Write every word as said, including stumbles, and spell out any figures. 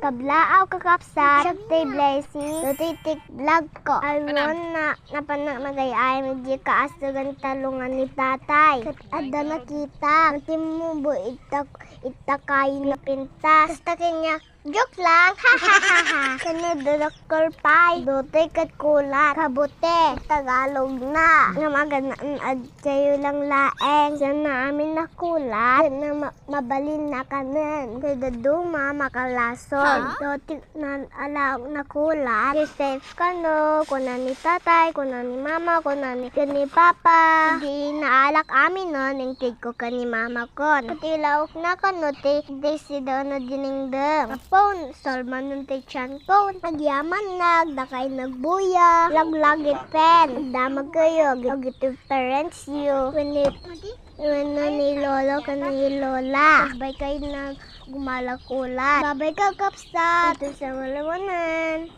Ablaaw, kakabsat. Siak ti Blessing. Ditoy ti vlog ko. Awan na, napanak magay-ayam iti kaastugan talungan ni tatay. Ket adda nakita. Timmubo ita, ita kayo na pintas. Basta kanya, joke lang. Kano doktor pay. Ditoy ket kulat. Kabote. Tagalog na. Nga maganaan ad Kayo lang laeng, siya na amin nakulat, na ma-, mabalin na kanen. Kay daduma, makalason. Ha? Doti na alaok nakulat. Kay safe kano, kuna ni tatay, kuna ni mama, kuna ni, ni papa. Di naalak amin no, ningkid ko kan ni mama kon. Pati laok na kano, ti, ti si Dono dinengdeng. Apon, salman nun ti tiyan ko. Agyaman na, agdakay nagbuya. Laglagi pen. Damag kayo, ag-, ag-, Parents you. When it, when ni lolo ken ni lola. Babay kayo na gumalakulat. Babay ka, kapsat. Ito sa walawanan.